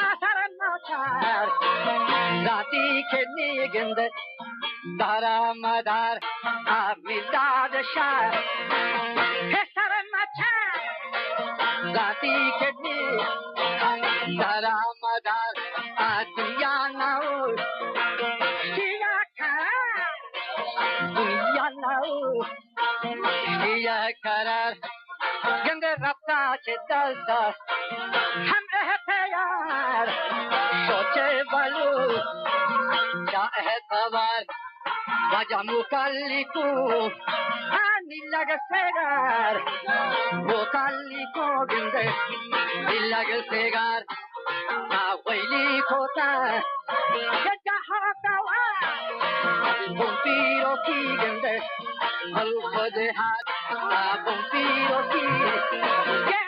آسر ناچار، ذاتی کہ نیگند دارا مدار، آ میرداد شاہ، پسر مچار، ذاتی کہ نیگند دارا مدار، آ دنیا ناؤ، دنیا کرار، دنیا ناؤ، دنیا کرار، گندے رپتا چہ دستا، ہم احتیار، سوچے بلو، چا احتوار، واجہ مکلی کو، آنی لگ سیگار، مکلی کو گندے، لگ سیگار، آ ویلی کوتا، کہ جہاں دوا، بن پیرو کی گندے، ملوک دے ہاتھ، آ بن پیرو کی، کہ